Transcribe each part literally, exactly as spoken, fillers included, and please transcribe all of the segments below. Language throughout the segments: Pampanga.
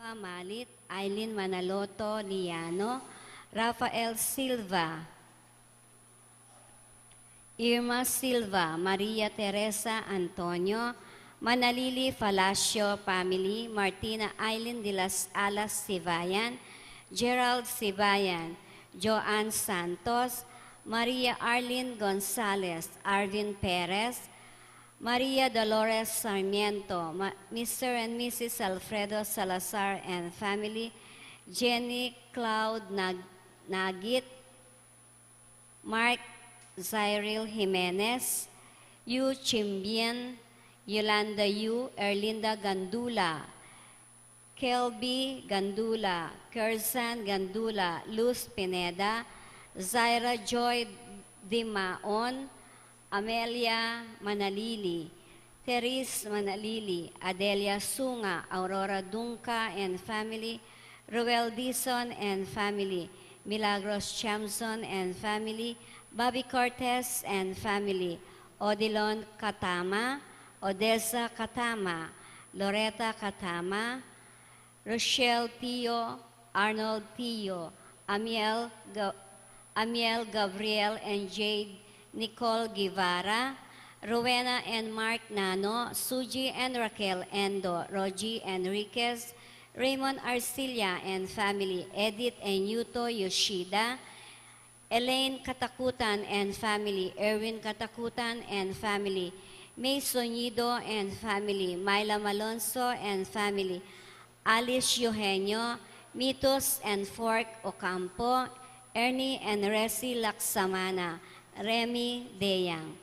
Malit, Aileen Manaloto Liano, Rafael Silva, Irma Silva, Maria Teresa Antonio, Manalili Palacio family, Martina Aileen de las Alas Sibayan, Gerald Sibayan, Joanne Santos, Maria Arlene Gonzalez, Arvin Perez, Maria Dolores Sarmiento, Ma-, Mister and Missus Alfredo Salazar and family, Jenny Cloud Nag-, Nagit, Mark Zairil Jimenez, Yu Chimbien, Yolanda Yu, Erlinda Gandula, Kelby Gandula, Kerzan Gandula, Luz Pineda, Zaira Joy Dimaon, Amelia Manalili, Therese Manalili, Adelia Sunga, Aurora Dunca and family, Ruel Dizon and family, Milagros Chamson and family, Bobby Cortez and family, Odilon Katama, Odessa Katama, Loretta Katama, Rochelle Tio, Arnold Tio, Amiel Ga-, Amiel Gabriel and Jade, Nicole Guevara, Rowena and Mark Nano, Suji and Raquel Endo, Rogie Enriquez, Raymond Arcilla and family, Edith and Yuto Yoshida, Elaine Katakutan and family, Erwin Katakutan and family, May Sonido and family, Myla Malonzo and family, Alice Eugenio, Mitos and Fork Ocampo, Ernie and Resi Laksamana, Remy Deyang.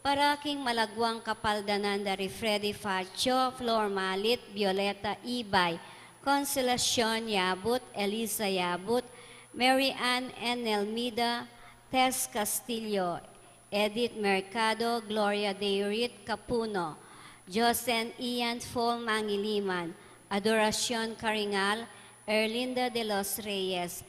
Para king malaguang kapaldanan da ri Freddy Facio, Flor Malit, Violeta Ibay, Consolacion Yabut, Elisa Yabut, Mary Ann and Nelmida, Tess Castillo, Edith Mercado, Gloria Deirit Capuno, Josen Ian Fall Mangiliman, Adoracion Caringal, Erlinda de los Reyes,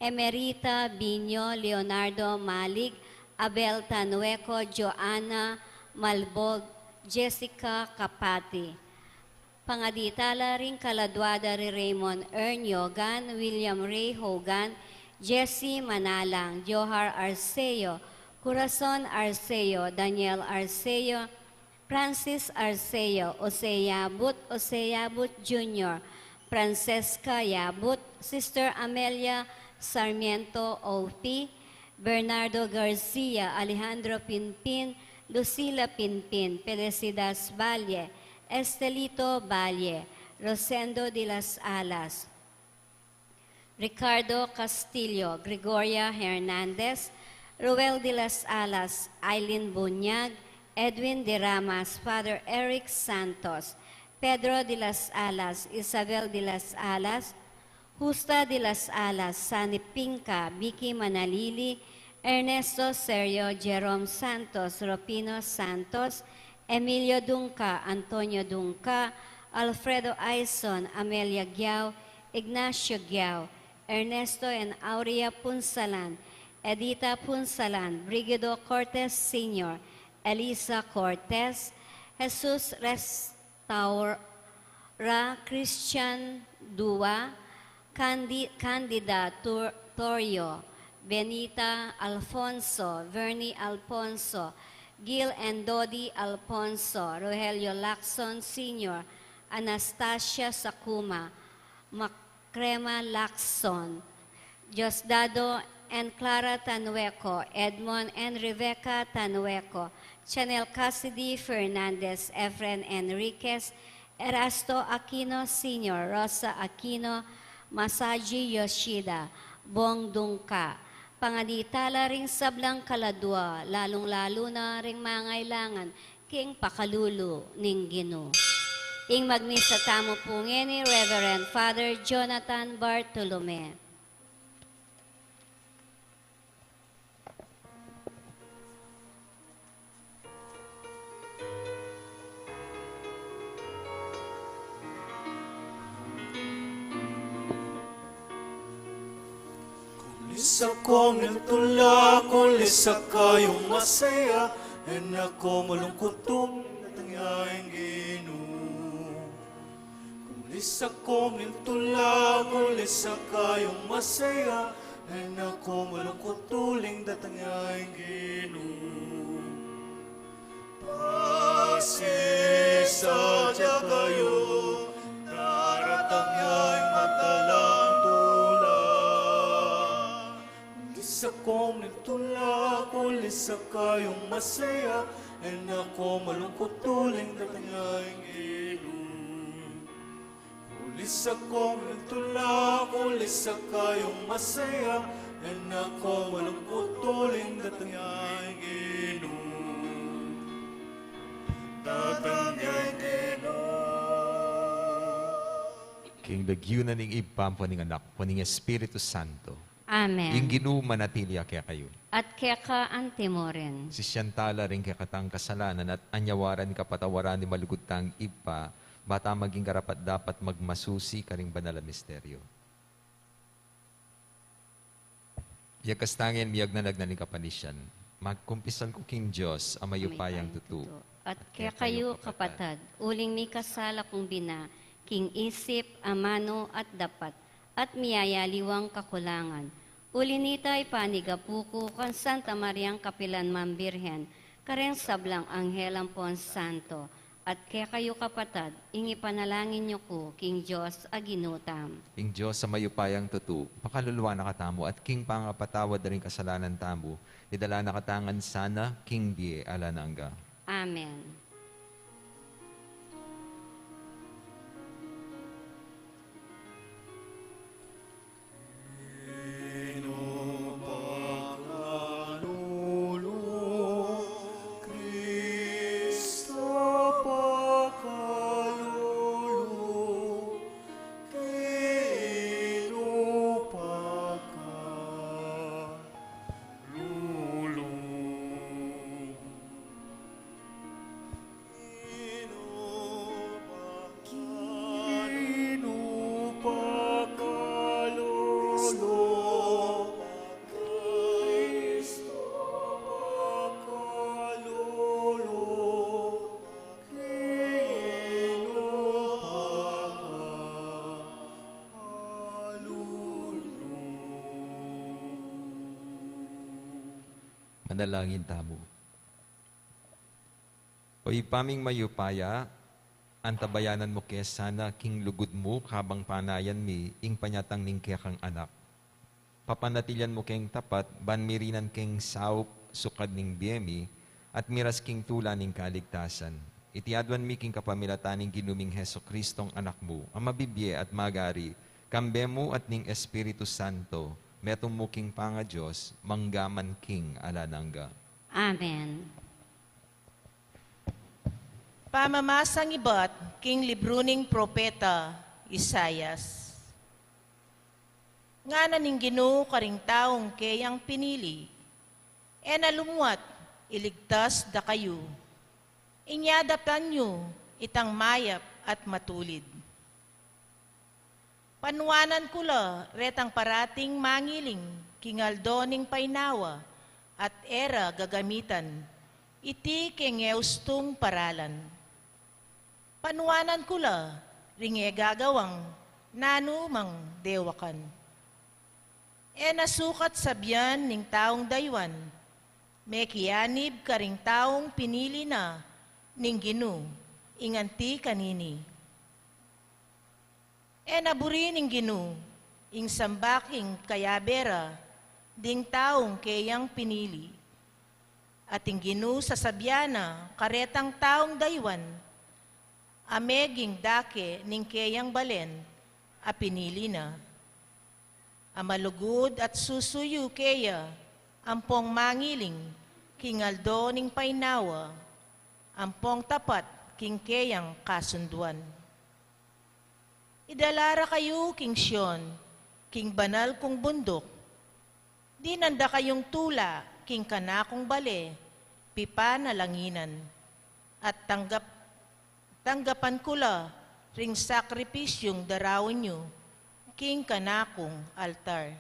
Emerita Binyo, Leonardo Malig, Abel Tanueco, Joanna Malbog, Jessica Capati. Pangadi tala ring kaladua da ri Raymond Ern Yogan, William Ray Hogan, Jesse Manalang, Johar Arceo, Corazon Arceo, Daniel Arceo, Francis Arceo, Jose Yabut, Jose Yabut Junior, Francesca Yabut, Sister Amelia Sarmiento O P, Bernardo Garcia, Alejandro Pinpin, Lucila Pinpin, Felicidas Valle, Estelito Valle, Rosendo de las Alas, Ricardo Castillo, Gregoria Hernandez, Ruel de las Alas, Aileen Bunyag, Edwin de Ramas, Father Eric Santos, Pedro de las Alas, Isabel de las Alas, Justa de las Alas, Sani Pinca, Vicky Manalili, Ernesto Sergio, Jerome Santos, Rufino Santos, Emilio Dunca, Antonio Dunca, Alfredo Aison, Amelia Guiao, Ignacio Guiao, Ernesto and Aurea Punsalan, Edita Punsalan, Brigido Cortes Senior, Elisa Cortes, Jesus Restaura, Christian Dua, Candi-, Candida Tur-, Torrio, Benita Alfonso, Vernie Alfonso, Gil and Dodi Alfonso, Rogelio Lacson Senior, Anastasia Sakuma, Makrema Lacson, Diosdado and Clara Tanueco, Edmond and Rebecca Tanueco, Chanel Cassidy Fernandez, Efren Enriquez, Erasto Aquino Senior, Rosa Aquino, Masaji Yoshida, Bong Dungka. Pangadi tala ring sablang kaladua, lalung-lalu na ring mangailangan king pakalulu ning Ginu. Ing magmisa tamu pu ngeni, Reverend Father Jonathan Bartolome. Kung lisa kong nagtula, kung lisa kayong masaya, e na ko malungkut tung datang ya ing Ginu. Kung Ulisak kong mintula, ulisak kayung masaya, e na ko malungkut uling datang ya ing Ginu. Pasisadya kayu, daratang ya ing matalang tula. Ulisak kong mintula, ulisak kayung masaya, e na ko malungkut uling datang ya ing Ginu. Ulisak kong mintula, ulisak kayung masaya, e na ko malungkut uling datang ya ing Ginu. Datang ya ing Ginu. King lagyu na ning Ibpa, ampo ning Anak, ampo ning Espiritu Santo. Amen. Ing Ginu manatili ya kekayu. At keka antimurin. Sisian tala ring kekatang kasalanan at anyawaran ing kapatawaran ning malugud tang Ibpa, bata maging karapat-dapat magmasusi karing banal a misteryo. Yakas tangin miyagnanag na ning kapanisian. Magkumpisal ku king Dios a mayupayang tutu. At kekayu, kapatad, uling mikasala kung bina, king isip, amanu, at dapat, at miyayaliwang kakulangan. Uli nita ipanigapu ku kang Santa Mariang kapilan man Birhen, kareng sablang anghel ampon santo, at kekayu kapatad, ing ipanalangin yu ku king Dios a Ginu tamu. Ing Dios a mayupayang tutu, pakaluluan na katamu, at king pangapatawad da ring kasalanan tamu, idala na katamu ngan sana king bie alang angga. Amen. Manalangin tamu. O Ibpa ming mayupaya, antabayanan mu ke sana king lugud mu kabang panayan mi ing panyatang ning kekang Anak. Papanatilian mu keng tapat, ban mirinan keng saup sukad ning bie mi, at miras king tula ning kaligtasan. Iti aduan mi king kapamilatan ning Ginu ming Jesucristong Anak mu, a mabibie at magari, kambe mu at ning Espiritu Santo, metung mu king pangaDios, mangga man king alang angga. Amen. Pamamasang ibat king libru ning propeta Isaias. Ngana ning Ginu karing taung keyang pinili, e na lumuat, iligtas da kayu. Inya daptan yu itang mayap at matulid. Panuanan ku la retang parating mangiling king aldo ning painawa at e ra gagamitan, iti keng e ustung paralan. Panuanan ku la ring e gagawang nanumang dewakan. E na sukat sabian ning taung daywan, mekianib karing taung pinili na ning Ginu, ing anti kanini. E na buri ning Ginu ing samba king kayabe ra ding taung keyang pinili. At ing Ginu sasabian na karetang taung daywan a meging dake ning keyang balen a pinili na, a malugud at susuyu keya ampong mangiling king aldo ning painawa, ampong tapat king keyang kasunduan. Idala ra kayu king Sion, king banal kung bunduk. Dinan da kayung tula king kanakung bale pipanalanginan, at tanggap-, tanggapan ku la ring sakripisyung daraun yu king kanakung altar.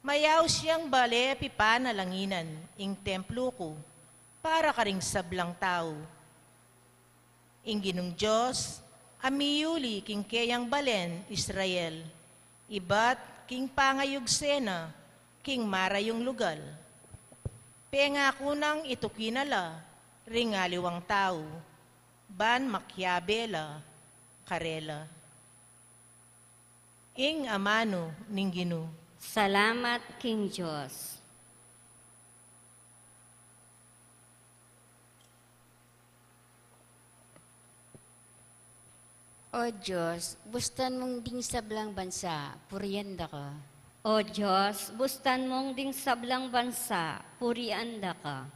Mayaus yang bale pipanalanginan ing templu ku para karing sablang tau. Ing Ginung Dios a miyuli king keyang balen Israel, ibat king pangayugse na king marayung lugal. Pengaku nang ituki na la ring aliwang tau, ban makiabe la karela. Ing amanu ning Ginu. Salamat king Dios. O Dios, bustan mung ding sablang bansa, purian da ka. O Dios, bustan mung ding sablang bansa, purian da ka.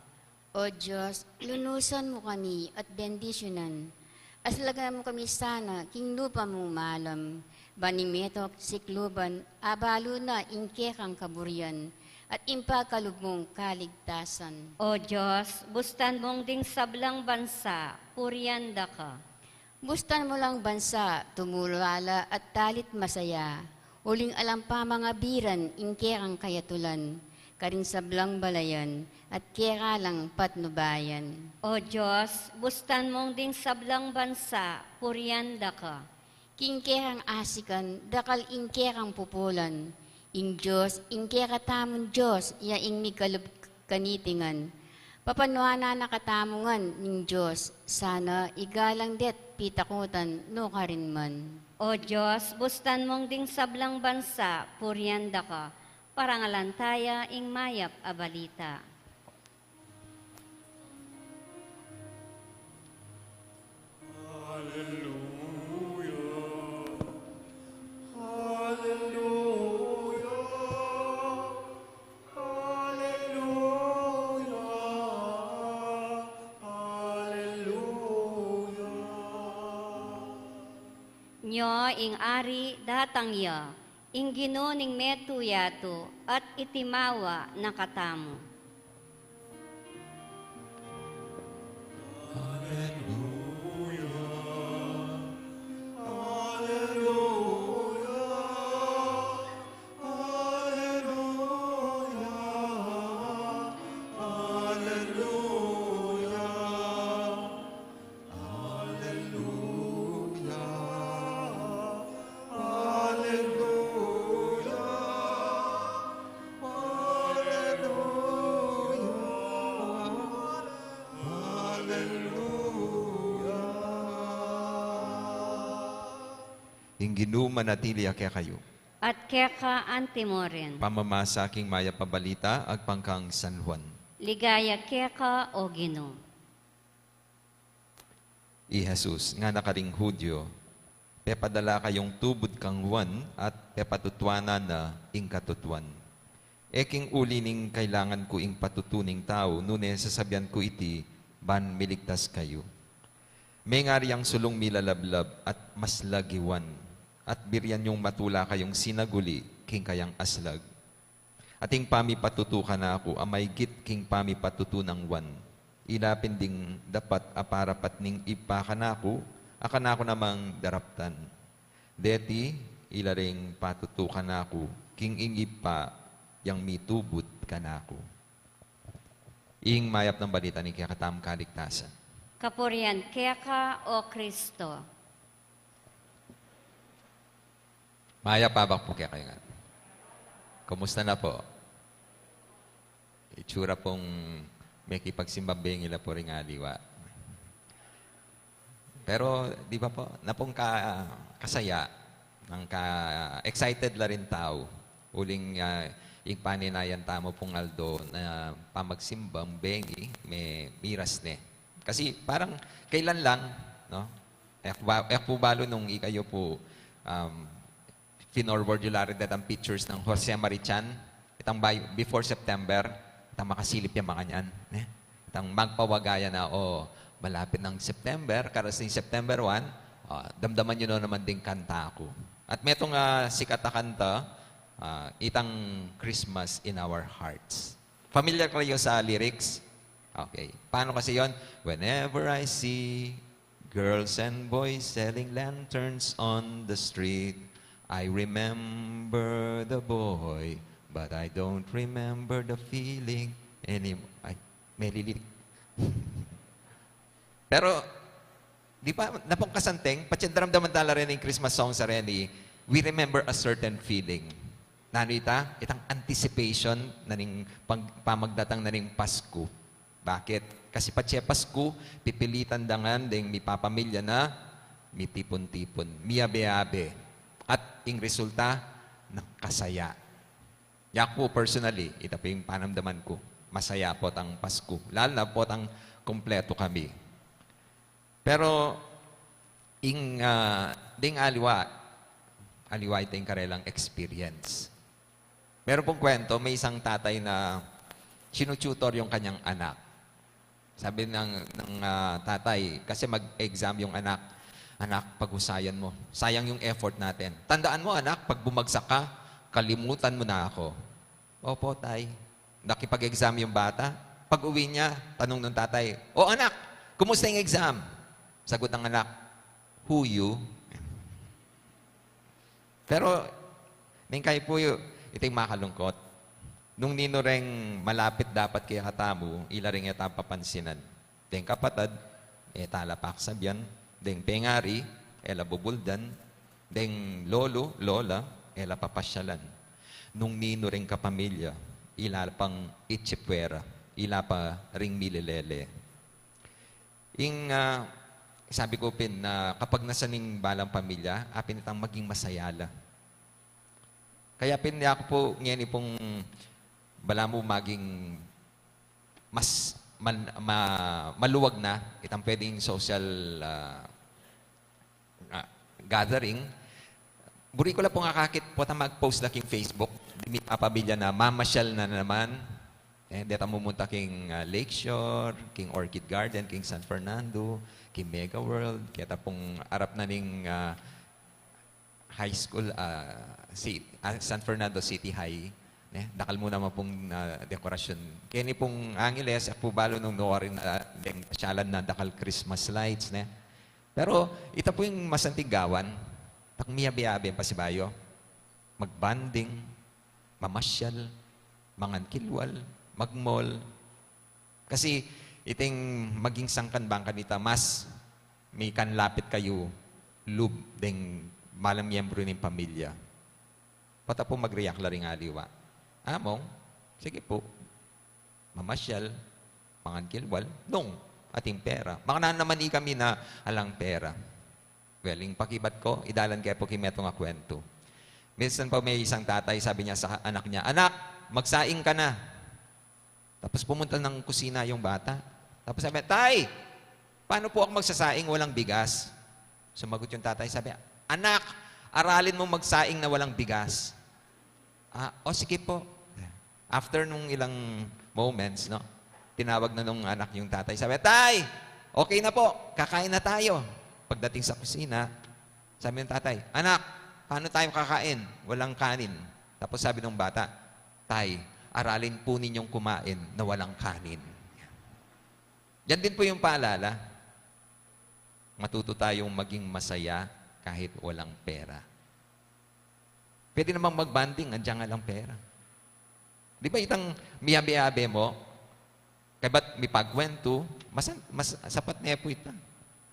O Dios, lunusan mu kami at bendisyunan. Aslagan mu kami sana king lupa mung malam, ban ing meto sikluban, abalu na ing kekang kaburian, at ing pagkalub mung kaligtasan. O Dios, bustan mung ding sablang bansa, purian da ka. Bustan mu lang bansa, tumulala at talit masaya, uling alang pamangabiran ing kekang kayatulan, karing sablang balayan, at keka lang patnubayan. O Dios, bustan mung ding sablang bansa, purian da ka. King kekang asikan, dakal ing kekang pupulan, ing Dios, ing kekatamung Dios, ya ing mikalub kaniting ngan. Papanuanan na katamu ngan ning Dios, sana igalang det pitakutan nukarin man. O Dios, bustan mung ding sablang bansa, purian da ka, parangalan taya ing mayap a balita. Hallelujah. Hallelujah. Hallelujah. Nyo ing Ari, datang ya, ing Ginu ning metung yatu, at itimawa na katamu. Hallelujah. Hallelujah. Hallelujah. Hallelujah. Hallelujah. Hallelujah. Hallelujah. Ing Ginu manatili ya kekayu. At keka antimurin. Pamamasa king mayap a balita agpang kang San Juan. Ligaya keka, O Ginu. I Jesus ngana karing Judio, pepadala kayung tubud kang Juan at pepatutuanan na ing katutuan. E king uli ning kailangan ku ing patutu ning tau, nune sasabian ku iti ban miligtas kayu. Mengari yang sulung milalablab at maslag i Juan, at birian yung matula kayung sinaguli king kayang aslag. At ing pamipatutu kanaku a maigit king pamipatutu nang Juan, ila pin ding dapat a parapat ning Ibpa kanaku, a kanaku namang daraptan. Deti, ila ring patutu kanaku king ing Ibpa yang mitubud kanaku. Ing mayap nang balita ning kekatamung kaligtasan. Kapurian keka, O Kristo. Mayap a abak pu kekayu ngan. Kumusta na pu? Itsura pung mekipagsimbang bengi la pu ring aliwa. Pero, di ba pu, napung ka-, kasaya, nang ka-excited la ring tau. Uling, ah, ing paninayan tamu pung aldo na pamagsimbang bengi, me-, miras ne. Kasi parang kailan lang, no? E ku ba-, e ku pu balu nung ikayu pu, um, finorward yu la rin detang pictures nang Jose Marichan, itang by, before September, itang makasilip ya makanyan, ne? Itang magpawaga ya na, o, malapit nang September, karas ning September one, o, damdaman yu no naman ding kanta ku. At metung, ah, sikat a kanta, ah, itang Christmas in Our Hearts. Familiar kayu sa lyrics? Okay. Paano kasi yon? Whenever I see girls and boys selling lanterns on the street, I remember the boy, but I don't remember the feeling anymore. Ay, may lirik. Pero, Di ba, napung kasanteng, patse daramdaman tala reni ing Christmas song sa reni, we remember a certain feeling. Nanu ita? Itang anticipation na ning pag-, pamagdatang na ning Pasku. Bakit? Kasi patse Pasku, pipilitan da ngan deng mipapamilya na mitipun-tipun, miyabe-abe. At ing resulta, nakasaya. Yaku personally, ita pu ing panamdaman ku. Masaya potang Pasku. Lalo na potang kumpletu kami. Pero, ing, ah, ding aliwa, aliwa ita ing karelang experience. Meron pung kwento, may isang tatay na sinututor yung kanyang anak. Sabi ng, ng, ah, tatay, kasi mag-exam yung anak, "Anak, paghusayan mo. Sayang yung effort natin. Tandaan mo, anak, pag bumagsak ka, kalimutan mo na ako." "Opo, tay." Nakipag-exam yung bata. Pag-uwi niya, tanong ng tatay, "O anak, kumusta yung exam?" Sagot ng anak, "Who you?" Pero, mingkay pu, yu-, ita ing makalungkot. Nung ninu reng malapit dapat kekatamu, ila reng e ta papansinan. Deng kapatad, e ta la paksabian. Deng pengari, e la bubuldan. Deng lolo, lola, e la papasyalan. Nung ninu reng kapamilya, ila pang itsipwera, ila pa ring mililele. Ing, ah, sabi ku pin na kapag nasa ning balang pamilya, apin itang maging masaya la. Kaya pin yaku pu, ngeni pung balamu maging mas mal-, ma-, maluwag na itang pwedeng social, ah, ah, gathering. Buri ku la pung akakit, pota mag-post la king Facebook, ding mipapamilya na mamasyal na naman. E, deta mumunta king, ah, Lakeshore, king Orchid Garden, king San Fernando, king Mega World, keta pung arap na ning, ah, high school, ah, si-, ah, San Fernando City High, ne? Dakal mu naman pung, ah, dekorasyon. Keni pung Angeles, e ku pu balu nung nukarin, ah, deng pasyalan na dakal Christmas lights, ne? Pero ita pu ing masanting gawan, pag miyabe-abe pasibayu, magbonding, mamasyal, mangan kilwal, magmall. Kasi iting maging sangkan bang kanita mas mikanlapit kayu lub deng balang miyembru ning pamilya. Pota pu mag-react la ring aliwa? Among, sige pu. Mamasyal, mangan kilwal, nung ating pera. Makananu naman ikami na alang pera? Well, ing pakibat ku, idalan ke pu king metung a kwentu. Minsan pa may isang tatay, sabi niya sa anak niya, "Anak, magsaing ka na." Tapos pumunta ng kusina yung bata. Tapos sabi, "Tay, paano po ako magsasaing, walang bigas?" Sumagot yung tatay, sabi, "Anak, aralin mong magsaing na walang bigas." "Ah, o sige po." After nung ilang moments, no, tinawag na nung anak yung tatay. Sabi, "Tay, okay na po, kakain na tayo." Pagdating sa kusina, sabi ng tatay, "Anak, paano tayo kakain? Walang kanin." Tapos sabi ng bata, "Tay, aralin po ninyong kumain na walang kanin." Yan din po yung paalala. Matuto tayong maging masaya kahit walang pera. Pwede namang mag-bonding, andiyan nga lang pera. Di ba itang miyabe-abe mu, kaybat mipagkwentu, mas, mas sapat ne pu ita.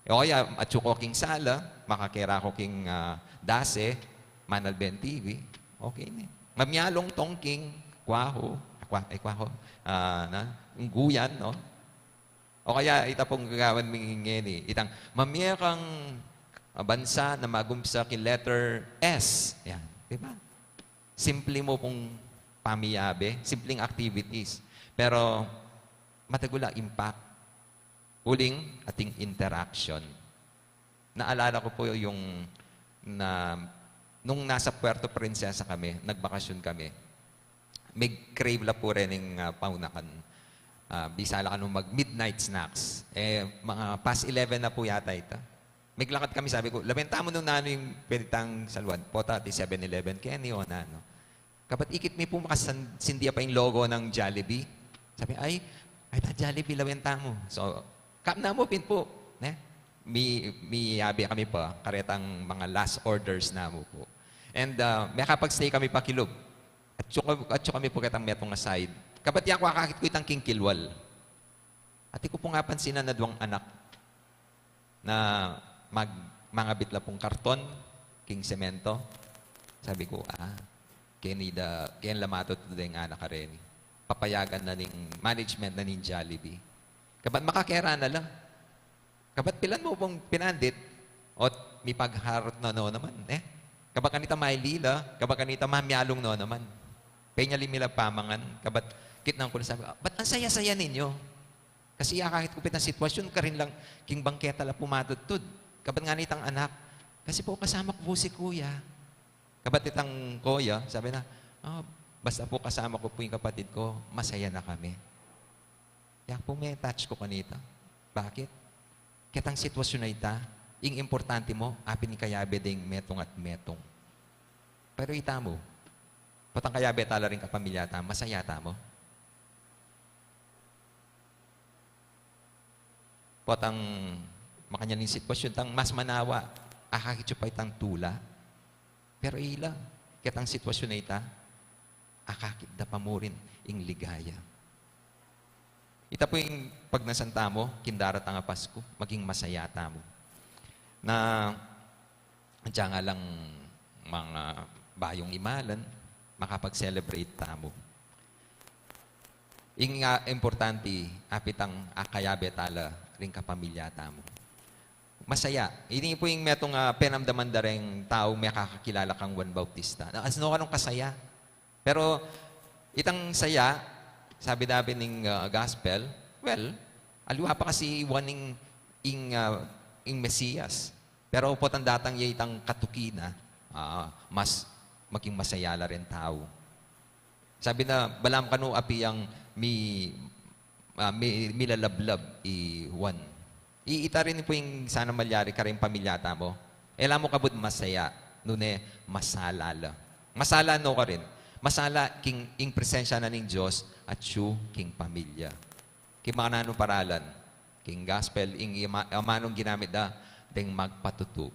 E, o kaya, atsu ku king sala, makakera ku king, ah, dase, manalbe ing T V, okay ne. Mamye kang tongking, kwaho, kwa-, ay, kwaho, ah, na, ungguyan, no? O kaya, ita pung gagawan mi ngeni, itang mamye kang, ah, bansa na mag-umpisa king letter S. Yan, di ba? Simple mu pung pamiyabe, simpleng activities. Pero matagul a impact. Uling ating interaction. Naalala ku pu yung na, nung nasa Puerto Princesa kami, nagbakasyon kami. Mig-crave la pu rening, ah, paunakan. Ah, bisa la kanu mag-midnight snacks. E, mga past eleven na pu yata ita. Miglakad kami, sabi ku, "Lawen tamu nung nanu ing pwede tang saluan." Pota ating Seven Eleven keni o nanu. Kabat ikit mi pu, makasan-, sindia pa ing logo ng Jollibee. Sabi, "Ay, ay, ta Jollibee, lawen tamu." So, kapna mu pin pu, ne? Mi-, miyabe kami pa, karetang mga last orders namu pu. And, ah, mekapag-stay kami pa kilub. Atsu, atsu kami pu ketang metung a side. Kabat yaku akakit ku itang king kilwal. Atin ku pung apansinan a adwang anak. na mag-, mangabit la pung karton king semento. Sabi ku, "Ah, keni da, keni la matutu deng anak kareni. Papayagan na ning management na ning Jollibee." Kabat makakera na la. Kabat pilan mu pung pinandit, ot mipagharot na no naman, e? Kabat kanita mailila, kabat kanita mamialung no naman. Penya limila pamangan, kabat kitnan ku la, sabi, "Ah, ba't ang saya-saya ninyo?" Kasi akakit ku pa itang sitwasyun, karin lang king bangketa la pu matudtud. Kabat ngana itang anak, "Kasi po kasama ko po si kuya." Kabat itang kuya, sabi na, "Ah, basta po kasama ko po yung kapatid ko, masaya na kami." Yaku pu me-touch ku kanita. Bakit? Ketang sitwasyun a ita, ing importante mu, apin ing kayabe deng metung at metung. Pero ita mu, potang kayabe tala ring kapamilya tamu, masaya tamu? Potang makanyan ing sitwasyun tang mas manawa, akakit yu pa itang tula. Pero ila, ketang sitwasyun a ita, akakit da pa mu rin ing ligaya. Ita pu ing pagnasan tamu, king daratang a Pasku, maging masaya tamu. Na, diyan nga lang mga bayung imalan, makapag-celebrate tamu. Ing, ah, importante, apitang akayabe tala ring kapamilya tamu. Masaya. Ini pu ing metung, ah, penamdaman da reng tau mekakakilala kang Juan Bautista. Na, asno kanung kasaya? Pero itang saya, sabi dabi ning, ah, gospel, well, aliwa pa kasi Juan ing, ing, ah, ing Mesiyas. Pero potang datang ya itang katuki na, ah, mas maging masaya la ring tau. Sabi na, "Balamu kanu apiyang mi-, ah, mi-, milalablab i Juan." I, ita rin pu ing sana malyari karing pamilya tamu. E la mu kabud masaya, nune masala la. Masala no karin. Masala king ing presensya na ning Dios atyu king pamilya. King makananung paralan, king gospel, ing ima-, amanung ginamit da, deng magpatutu.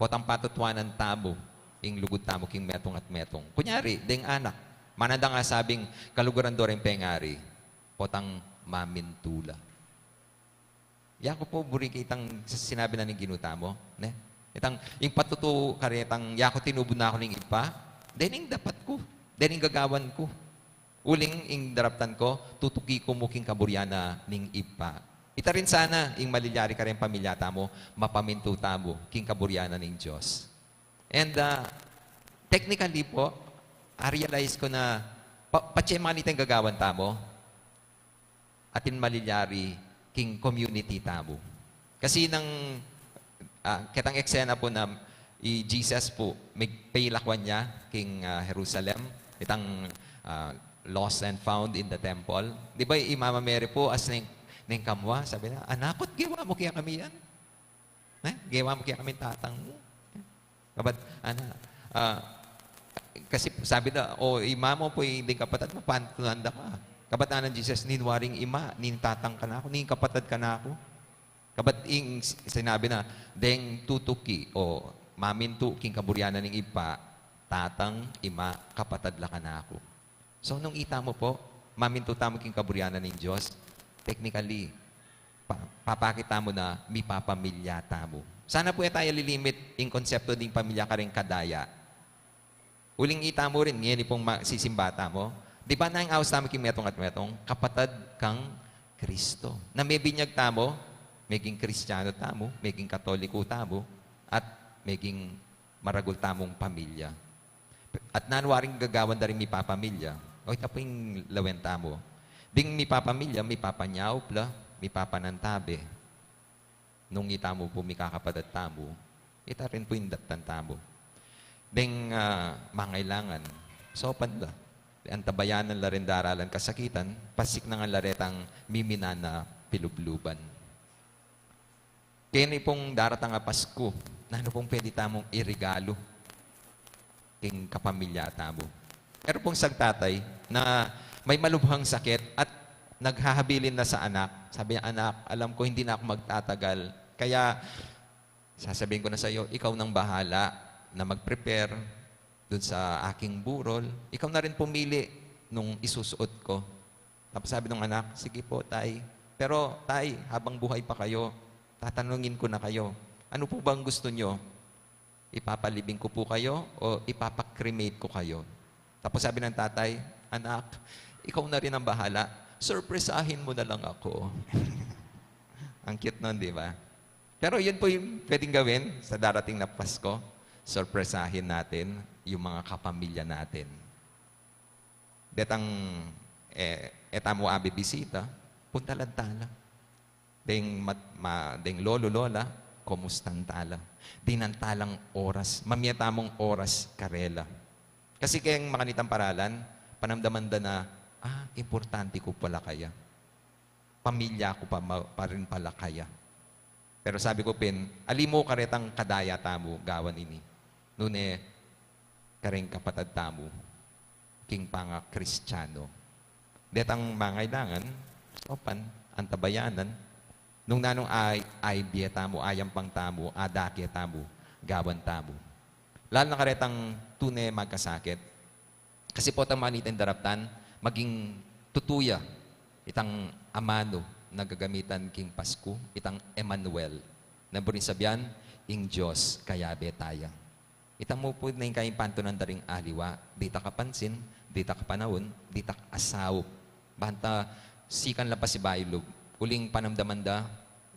Potang patutuanan tamu ing lugud tamu king metung at metung. Kunyari, deng anak, mananda nga sabing kaluguran do ring pengari, potang mamintu la. Yaku pu buri kitang s-, sinabi na ning Ginu tamu, ne? Itang, ing patutu karetang, yaku tinubu na ku ning Ibpa, dening dapat ku, dening gagawan ku. Uling ing daraptan ku, tutuki ku mu king kaburian na ning Ibpa. Ita rin sana ing malilyari kareng pamilya tamu, mapamintu tamu king kaburian na ning Dios. And, ah, technically pu, a-realize ku na pa-, patse manita ing gagawan tamu, atin malilyari king community tamu. Kasi nang, ah, ketang eksena pu na i Jesus pu, mig-, pailakuan ya king, ah, Jerusalem, itang, ah, lost and found in the temple. Di ba i Mama Mary pu, as neng, neng kamua, sabi na, "Anak, atin gewa mu kekami yan?" Ne? Gewa mu kekami tatang mu. Kabat, ana, ah, kasi sabi da, "O, ima mu pu, ding kapatad mu, pantunan da ka." Kabat ana nang Jesus, "Nin waring ima, nin tatang kanaku, nin kapatad kanaku." Kabat ing s-, sinabi na, "Deng tutuki o mamintu king kaburian na ning Ibpa, tatang, ima, kapatad la kanaku." So, nung ita mu pu, mamintu tamu king kaburian na ning Dios, technically, pa-, papakit tamu na mipapamilya tamu. Sana pu e taya lilimit ing konsepto ding pamilya karing kadaya. Uling ita mu rin, ngeni pung ma-, sisimba tamu. Di ba nanu ing aus tamu king metung at metung? Kapatad kang Kristo. Na mebinyag tamu, meging Kristiano tamu, meging Katoliko tamu, at meging maragul tamung pamilya. At nanu waring gagawan da ring mipapamilya? O, ita pu ing lawen tamu. Ding mipapamilya, mipapanyaup la, mipapanantabe. Nung ita mu pu mikakapatad tamu, ita rin pu ing daptan tamu. Ding, ah, mangailangan, saupan la. Antabayanan la ring daralan kasakitan, pasiknangan la retang miminan a pilubluban. Keni pung daratang a Pasku, nanu pung pwede tamung iregalu king kapamilya tamu? Meron pung sagtatay na may malubhang sakit at naghahabilin na sa anak. Sabi niya, "Anak, alam ko hindi na ako magtatagal. Kaya sasabihin ko na sa'yo, ikaw nang bahala na mag-prepare dun sa aking burol. Ikaw na rin pumili nung isusuot ko." Tapos sabi nung anak, "Sige po, tay. Pero, tay, habang buhay pa kayo, Tatanungin ko na kayo, "Ano po bang gusto nyo? Ipapalibing ko po kayo o ipapa-cremate ko kayo?" Tapos sabi ng tatay, "Anak, ikaw na rin ang bahala. Sorpresahin mo na lang ako." Ang cute nun, di ba? Pero yun po yung pwedeng gawin sa darating na Pasko. Sorpresahin natin yung mga kapamilya natin. Detang, eh, e tamu abe bisita, puntalan tala. Deng mat-, ma-, deng lolo, lola, kumustan tala. Dinan talang oras, mamie tamung oras karela. Kasi keng makanitang paralan, panamdaman da na, "Ah, importante ku pala kaya. Pamilya ku pa ma-, pa rin pala kaya." Pero sabi ku pin, ali mu karetang kadaya tamu gawan ini. Nune, kareng kapatad tamu king panga-Kristiano. Detang mangailangan, saupan, antabayanan, nung nanung ay, ay bie tamu, ayampang tamu, adake tamu, gawan tamu. Lalo na karetang tune magkasakit. Kasi potang makanitang daraptan, maging tutu ya itang amanu na gagamitan king Pasku, itang Emmanuel. Na buring sabian, ing Dios kayabe taya. Itamu pu na ing kayang pantunan da ring aliwa, ditak a pansin, ditak a panaun, ditak a saup. Banta sikan la pasibayu lub, uling panamdaman da,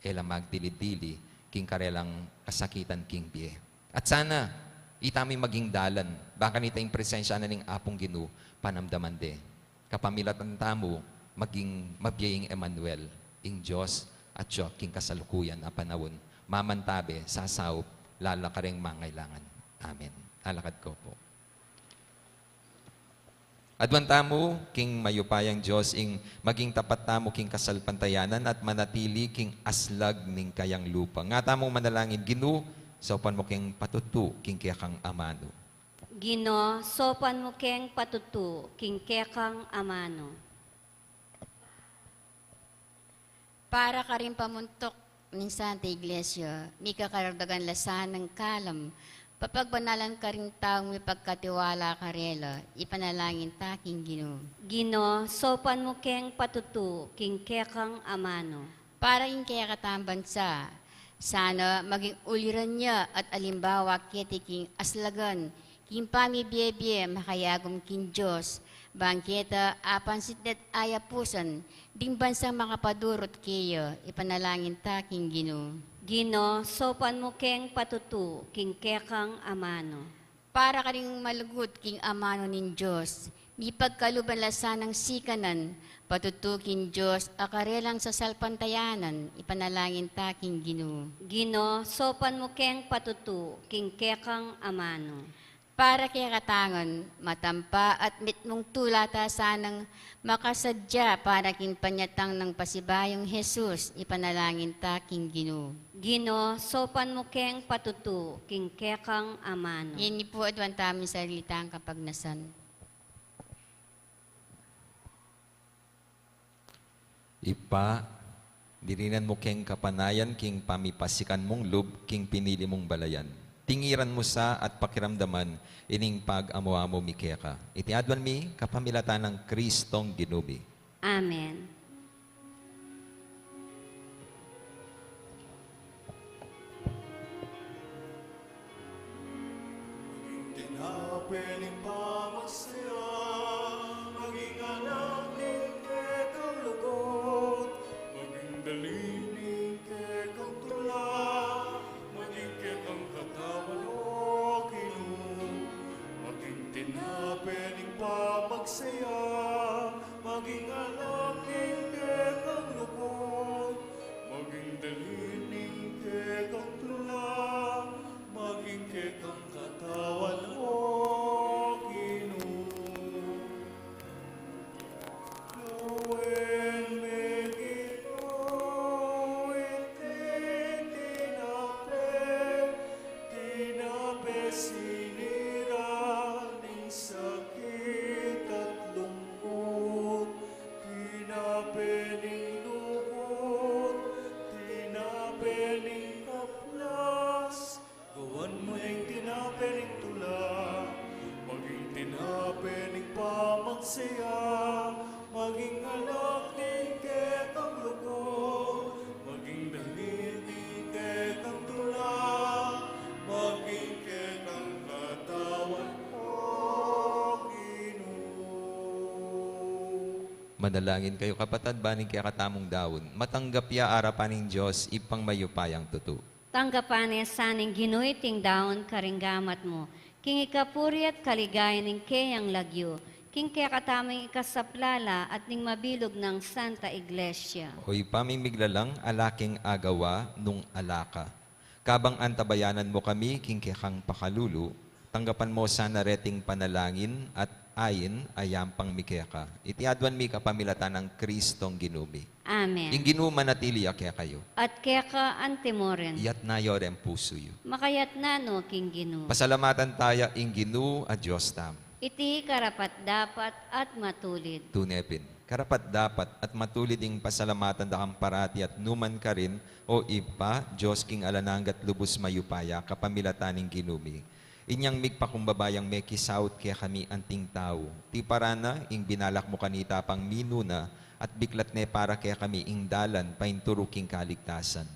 e la magdili-dili, king karelang kasakitan king bie. At sana, itamu ing maging dalan, bang kanita ing presensya na ning Apung Ginu, panamdaman de. Kapamilatan tamu, maging mabie ing Emmanuel, ing Dios, atyu king kasalukuyan a panaun, mamantabe, sasaup, lalo na kareng mangailangan. Amen. Alakad ko po. Aduan tamu king mayupayang Dios ing maging tapat tamu king kasalpantayanan at manatili king aslag ning kayang lupa. Nga tamung manalangin, Ginu, saupan mu keng patutu king kekang amanu. Ginu, saupan mu keng patutu king kekang amanu. Para karing pamuntuk ning Santa Iglesia, mika karagdagan la sanang kalam, papagbanalan karing taung mipagkatiwala karela, ipanalangin ta king Ginu. Ginu, saupan mu keng patutu king kekang amanu. Para king kekatang bansa, sana maging uliran ya at alimbawa keti king aslagan, king pamibie-bie makayagum king Dios, bang keta apansit de't ayapusan, ding bansang makapadurut keya, ipanalangin ta king Ginu. Ginu, saupan mu keng patutu king kekang amanu. Para karing malugud king amanu ning Dios, mipagkaluban la sanang sikanan, patutu king Dios a karelang sasalpantayanan, ipanalangin ta king Ginu. Ginu, saupan mu keng patutu king kekang amanu. Para kekatangan, matampa at mitmung tula ta sanang makasadya para king panyatang nang pasibayung Jesus, ipanalangin ta king Ginu. Ginu, saupan mu keng patutu king kekang amanu. Ngeni pu aduan tamu ing sarili tang kapagnasan. Ibpa, dirinan mu keng kapanayan king pamipasikan mung lub king pinili mung balayan. Tingiran mu sa at pakiramdaman ining pag-amu-amu mi keka. Iti aduan mi kapamilatan nang Kristong Ginu mi. Amen. Maging tinape ning pamagsaya, maging anak ning kekang lugud, maging dalhin ning kekang tula, maging kekang katawan, o Ginu. Maging tinape ning pamagsaya, maging anak ning kekang lugud, maging dalhin ning kekang tula, maging kekang katawan, o Ginu. Gawin me, Ginu, iti tinape, tinape sinira ning sakit at lungkut, tinape ning lugud, tinape ning kaplas, gawan mu ning tinape ning tula, maging tinape ning pamagsaya, maging anak ning kekang lugud, maging dalhin ning Manalangin kayu, kapatad, ban ing kekatamung daun matanggap ya arapan ning Dios, Ibpang mayupayang tutu. Tanggapan na sana ning Ginu iting daun karing gamat mu, king ikapuri at kaligayan ning keyang lagyu, king kekatamung ikasaplala at ning mabilug nang Santa Iglesia. O Ibpa ming miglalang, ala keng agawa nung ala ka. Kabang antabayanan mu kami king kekang pakalulu, tanggapan mu sana reting panalangin at ain a yampang mi keka. Iti aduan mi kapamilatan nang Kristong Ginu mi. Amen. Ing Ginu manatili ya kekayu. At keka antimurin. Iyatas yu reng pusu yu. Makayatas no king Ginu. Pasalamatan taya ing Ginu a Dios tamu. Iti karapat-dapat at matulid. Tune pin, karapat-dapat at matulid ing pasalamatan da kang parati at nukarin man, O Ibpa, Dios king alang angga at lubus mayupaya, kapamilatan ning Ginu mi. Inyang migpakumbaba yang mekisaut kekami anting tau. Tiparan na ing binalak mu kanita pang minuna at biklat ne para kekami ing dalan paintulu king kaligtasan.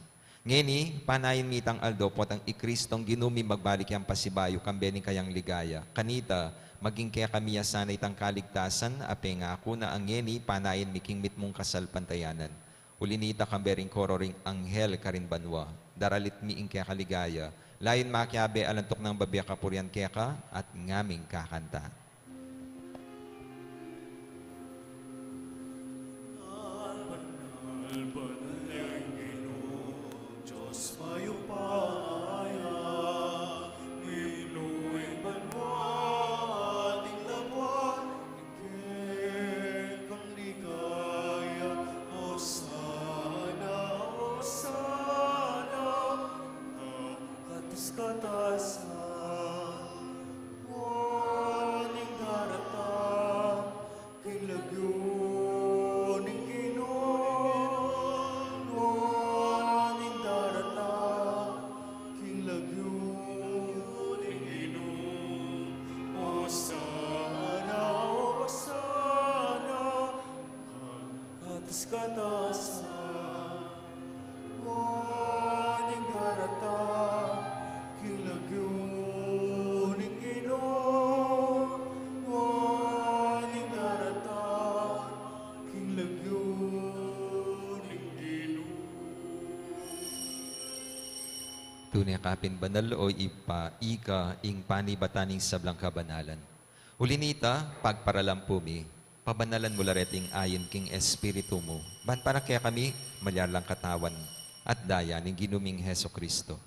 Ngeni, panayan mi itang aldo potang i Kristong Ginu mi magbalik yang pasibayu kambe ning kayang ligaya. Kanita, maging kekami ya sana itang kaligtasan a pengaku na ngeni panayan mi king mitmung kasalpantayanan. Uli nita, kambe ring koro ring anghel karin banua, daralit mi ing keka ligaya. Layun makiabe alang tuknang babie kapurian keka at ngaming kakanta. Banal, banal ya ing Ginu, Dios mayupaya, Ginu ning banua at ing lagwa, kekang ligaya. Osana, Osana, katas-katasan, nuan ing daratang king lagyu ning Ginu, nuan ing daratang king lagyu ning Ginu. Osana, Osana, katas-katasan, nuan ing daratang king lagyu ning Ginu, nuan ing daratang king lagyu ning Ginu. Tune ka pin banal, o Ibpa, ika ing panibatan ning sablang kabanalan. Uli nita, pagparalampu mi, pabanalan mu la reting ain king Espiritu mu, ban para kekami malyari lang katawan at daya ning Ginu ming Jesucristo.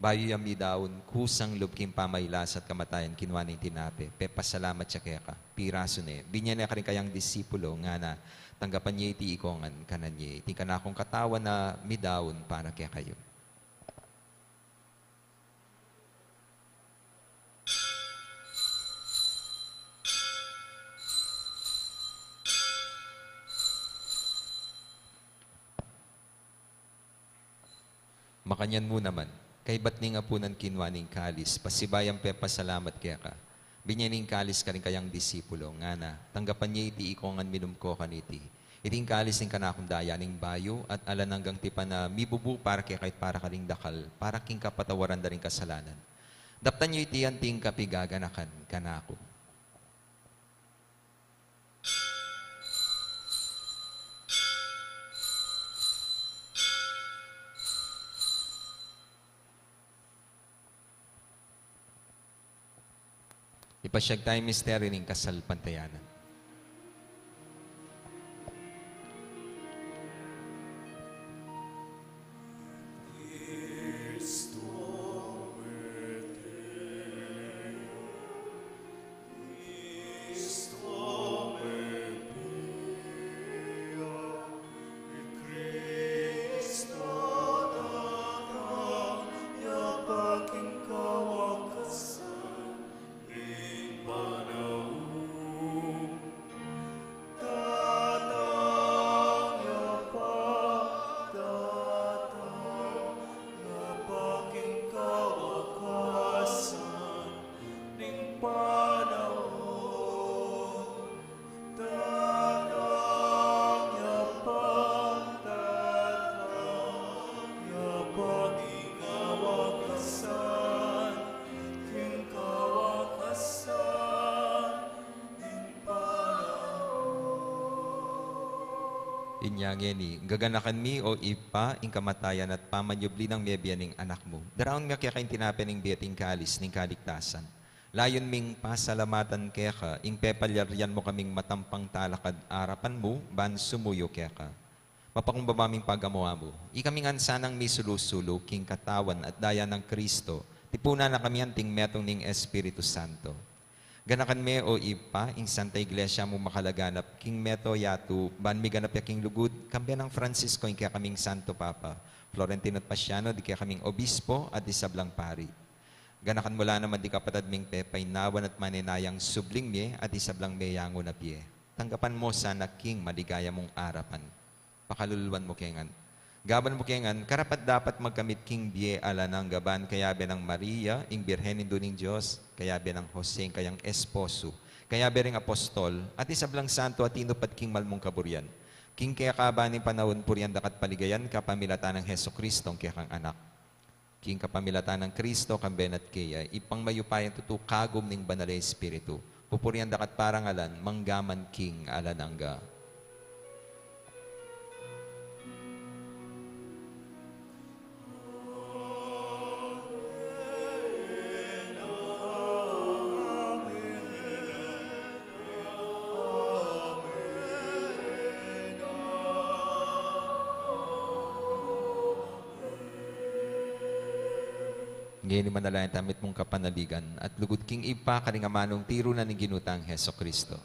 Bayu yang midaun, kusang lub king pamailas at kamatayan, kinua ne ing tinape, pepasalamat ya keka, pirasu ne, binye ne karing kayang disipulo, ngana, tanggapan ye iti ikayu ngan, kanan ye, iti ing kanakung katawan a midaun para kekayu. Makanyan mu naman, kaybat ning apunan kinua ne ing kalis, pasibayu yang pepasalamat keka, binye ne ing kalis karing kayang disipulo, ngana, tanggapan ye iti ikayu ngan, minum ko kaniti. Iti ing kalis ning kanakung daya ning bayu at alang anggang tipan a mibubu para kekayu at para karing dakal, para king kapatawaran da ring kasalanan. Daptan yu iti anting kapigaganakan kanaku. Ipasyag taya ing misteryu ning kasalpantayanan. Inya ngeni, gaganakan mi, o Ibpa, ing kamatayan at pamanyubli nang mebie ning Anak mu. Daraun mi keka ing tinape ning bie at ing kalis ning kaligtasan. Layun ming pasalamatan keka ing pepalyarian mu kaming matampang talakad arapan mu ban sumuyu keka. Mapakumbaba ming pagamu-amu, ikami ngan sanang misulu-sulu king katawan at daya nang Kristo, tipunan na kami anting metung ning Espiritu Santo. Ganakan me, o Ibpa, ing Santa Iglesia mu makalaganap king mabilug a yatu, ban miganap ya king lugud, kambe nang Francisco ing kekaming Santo Papa, Florentino at Paciano ding kekaming Obispo at ding sablang pari. Ganakan mu la naman ding kapatad ming pepainawan at manenayang subling mie at ding sablang meyangu na bie. Tanggapan mu sana king maligaya mung arapan. Pakaluluan mu ke ngan. Gaban mu ke ngan, karapat-dapat magkamit king bie alang angga ban kayabe nang Maria, ing Birhen Indu ning Dios, kayabe nang Jose, ing kayang esposo, kayabe ring apostol, at ding sablang santo a tinupad king mal mung kaburian. King keka ban ing panaun purian da ka at paligayan ka kapamilatan nang Jesucristo ing kekang Anak. King kapamilatan nang Kristo, kambe na at keya, Ibpang mayupayang tutu, kagum ning Banal a Espiritu, pupurian da ka at parangalan, mangga man king alang angga. Ngeni manalangin tamu mitmung kapanaligan at lugud king Ibpa karing amanung tiru na ning Ginu tang Jesucristo.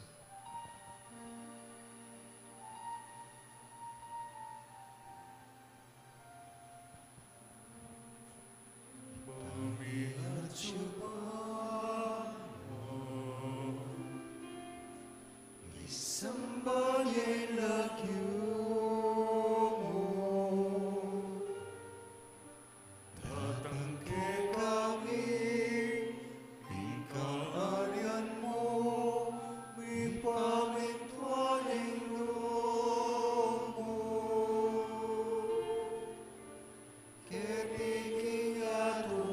Datang kekami ing kaarian mu, mipamintuan ing lub mu. Keti king yatu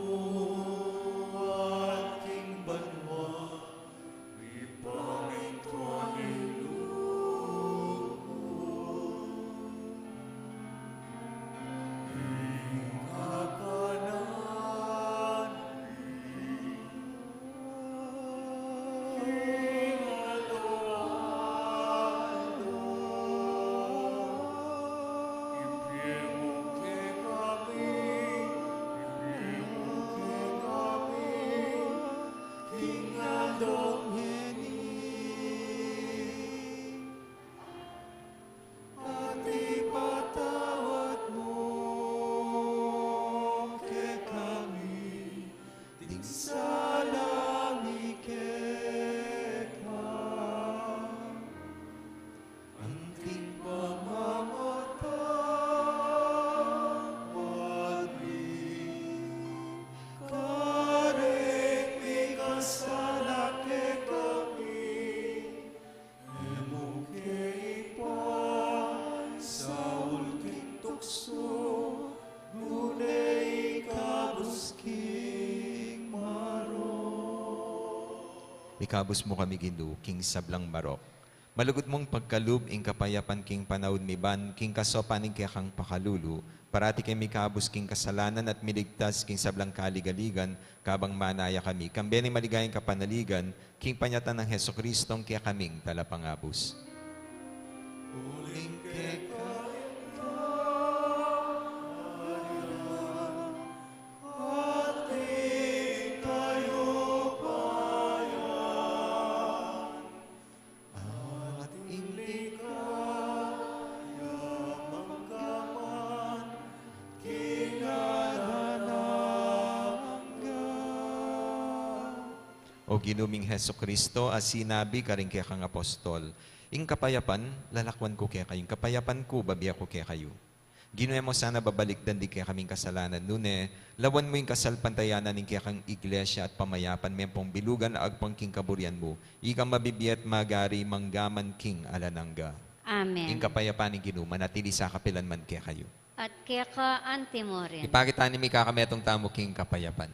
at king banua, mipamintuan ing lub mu. Ing kakanan mi king aldo-aldo, ibie mu kekami, ibie mu kekami king aldo ngeni. At ipatawad mu kekami ding sala mi keka, anting pamamatawad mi karing mikasala kekami. E mu ke ipaisaul king tuksu, nune ikabus king marok. Ikabus mu kami, Ginu, king sablang marok. Malugud mung pagkalub ing kapayapan king panaun mi ban king kasopan ning kekang pakalulu, parati ke mikabus king kasalanan at miligtas king sablang kaligaligan, kabang manaya kami, kambe ning maligayang kapanaligan, king panyatang nang Jesucristo, ing kekaming Talapangabus. Uling keka ing kayarian, at ing kayupayan, at ing ligaya mangga man king alang angga. O Ginu ming Jesucristo, a sinabi karing kekang apostol, "Ing kapayapan lalakwan ku kekayu, ing kapayapan ku babie ku kekayu." Ginu, e mu sana babalikdan ding kekaming kasalanan, nune lawan mu ing kasalpantayanan ning kekang Iglesia at pamayapan me ampong bilugan agpang king kaburian mu, ikang mabibie at magari mangga man king alang angga. Amen. Ing kapayapan ning Ginu manatili sa kapilan man kekayu. At keka anti mu rin. Ipakit tane ing mikametung tamu king kapayapan.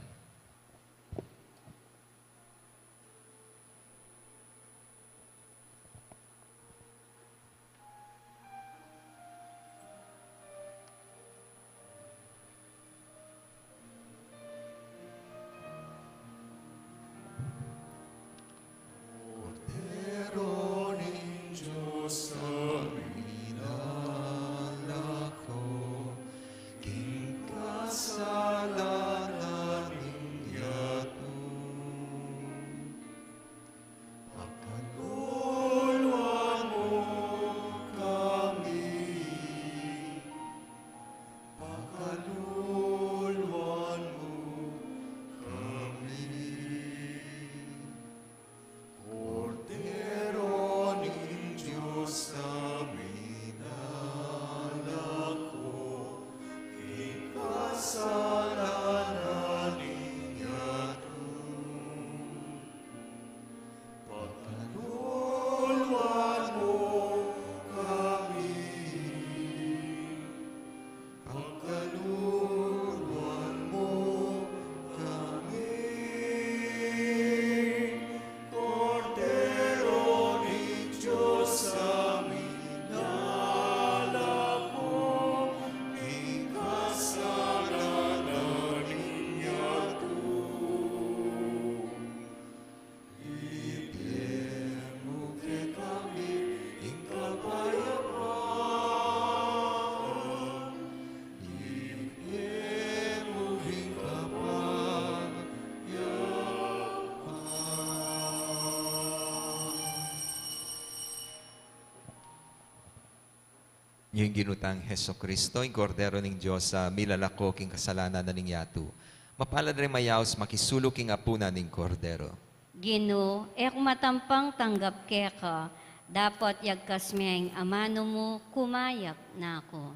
Ing Ginu tang Jesucristo, ing Kordero ning Dios, a milalako king kasalanan na ning yatu. Mapalad ring mayaus makisalu king apunan ning Kordero. Ginu, e ku matampang tanggap keka, dapot yagkas me ing amanu mu, kumayap na ku.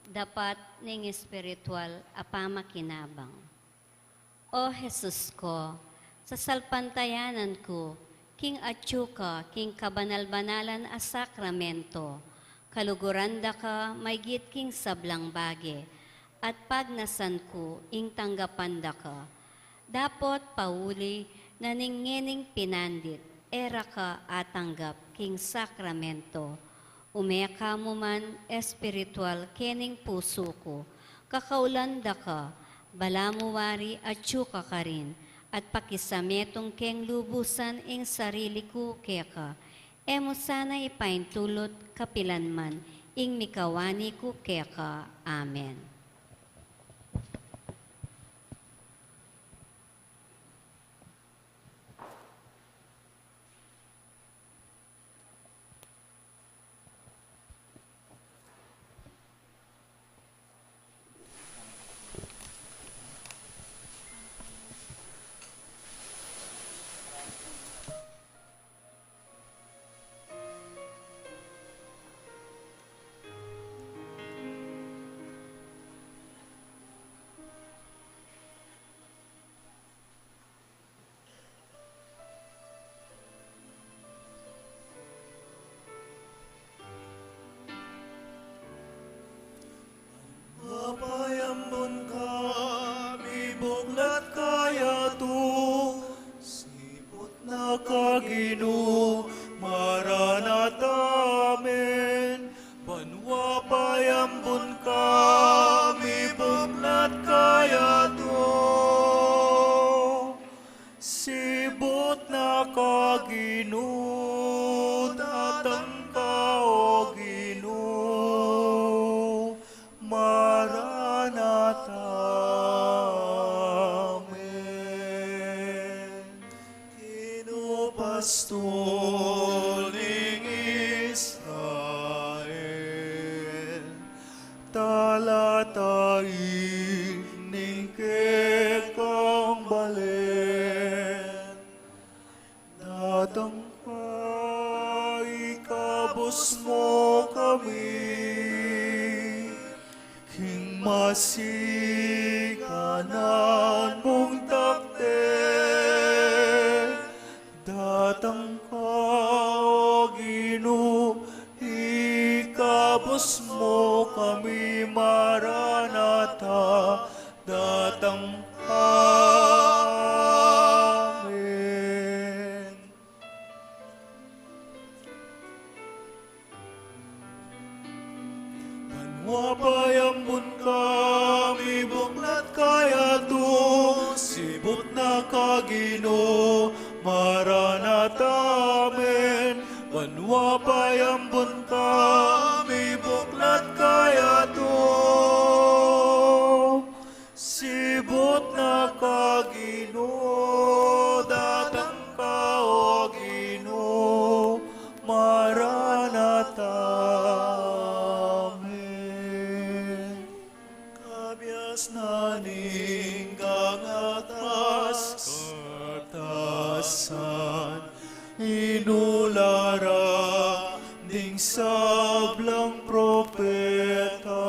Dapat ning espiritual a pamakinabang. O Jesus ko, sasalpantayanan ku king atyu ka king kabanal-banalan a sakramento, kaluguran da ka maygit king sablang bage, at pagnasan ku ing tanggapan da ka. Dapot pauli na ning ngening pinandit, e ra ka atanggap king sakramento. Ume ka mu man espiritual kening pusu ku, kakaulan da ka, balamu wari atyu ka karin, at pakisametung keng lubusan ing sarili ku keka. E mu sana ipaintulut kapilan man ing mikawani ku keka. Amen. Mapayambun ka, mibuklat ka yatu, siput na ka Ginu, Maranatha, amen. Banua payambun ka, mibuklat ka yatu. Siput na ka Ginu, datang ka o Ginu, Maranatha, amen. Ginu pastul ning Israel, talataing ning kekang balen. Datang ka, ikabus mu kami king masikanan mung takte. Datang ka, o Ginu, ikabus mu kami, Maranatha, datang ka, amen. Banua payambun ka, mibuklat ka yatu, siput na ka Ginu, Maranatha, amen. Banua payambun ka, mibuklat ka yatu. Siput na ka Ginu, datang ka o Ginu, Maranatha, amen. Kabiasnan ning kangatas-katasan, inula ra ding sablang propeta.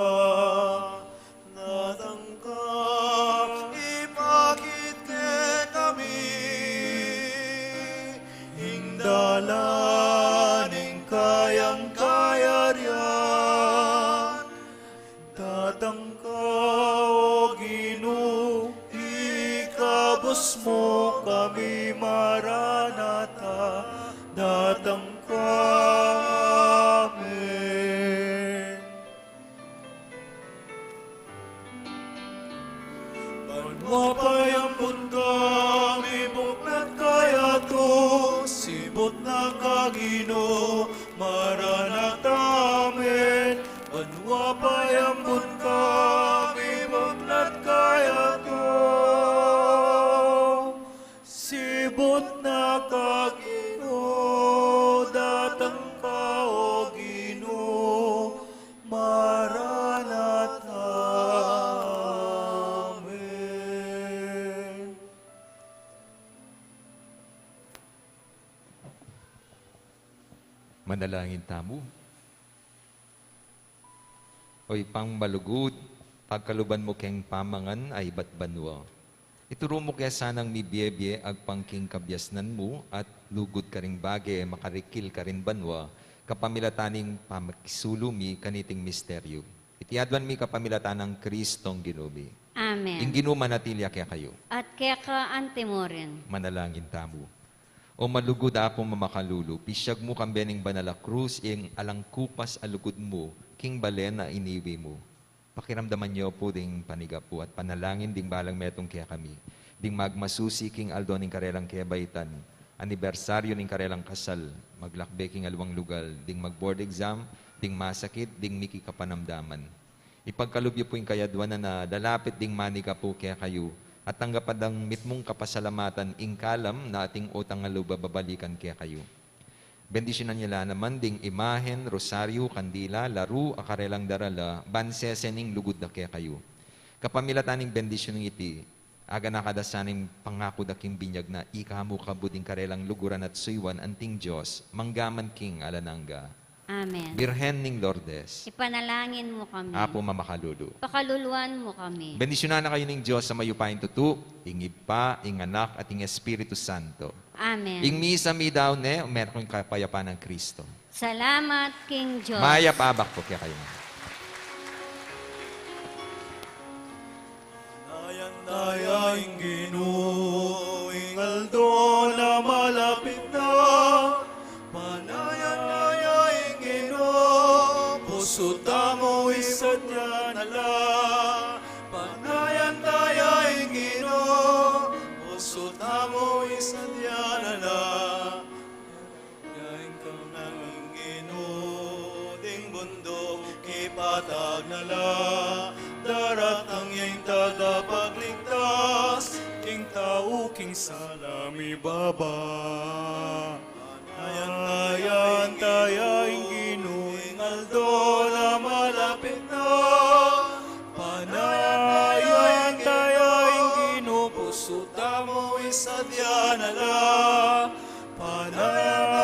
Datang ka, ipakit kekami ing dalan ning kayang kayarian. Datang ka, o Ginu, ikabus mu kami, Maranatha, datang ka, amen. Banua payambun ka, mibuklat ka yatu, siput na ka Ginu, Maranatha, amen. Banua payambun ka, mibuklat ka yatu. Siput na ka Ginu, Manalangin tamu. O Ibpang malugud, pagkaluban mu keng pamangan a ibat banua. Ituru mu ke sanang mibiebie agpang king kabiasnan mu at lugud karing bage makarikil karin banua, kapamilatan ning pamakisulu mi kaniting misteryu. Iti aduan mi kapamilatan nang Kristong Ginu mi. Amen. Ing Ginu manatili ya kekayu. At keka antimurin. Manalangin tamu. O malugud Apung mamakalulu, pisiag mu kambe ning banal a krus ing alang kupas a lugud mu king balen a iniwi mu. Pakiramdaman yu pu ding panigapu at panalangin ding balang metung kekami, ding magmasusi king aldo ning karelang kebaitan, anibersaryu ning karelang kasal, maglakbe king aliwang lugal, ding mag-board exam, ding masakit, ding miki kapanamdaman. Ipagkalub yu pu ing kayaduanan a lalapit ding manigapu kekayu, at tanggapan dang mitmung kapasalamatan ing kalam na ating utang a lub a babalikan kekayu. Bendisyunan yu la naman ding imahen, rosaryu, kandila, laru a karelang darala, ban sese ning lugud da kekayu. Kapamilatan ning bendisyun iti, aganaka da sana ing pangaku da king binyag na ika mu kabud ing karelang luguran at suyuan anting Dios, mangga man king alang angga. Amen. Birhen ning Lourdes. Ipanalangin mu kami. Apu mamakalulu. Pakaluluan mu kami. Bendisyunan na kayu ning Dios a mayupayang tutu, ing Ibpa, ing Anak, at ing Espiritu Santo. Amen. Ing misa midaun ne, meron kayong kapayapan ng Kristo. Salamat king Dios. Mayap a abak pu kekayu. Panayan taya ing Ginu, ing aldo na malapit na. Panayan taya ing Ginu, pusu tamu isadya na la. Panayan taya ing Ginu, pusu tamu isadya na la. Yain kambe ning Ginu, ding bunduk ipatag na la. Daratang ya ing tagapagligtas, ing tau king sala mibaba. Panayan taya ing Ginu, ing aldo na malapit na. Panayan taya ing Ginu, pusu tamu isadya na la. Panayan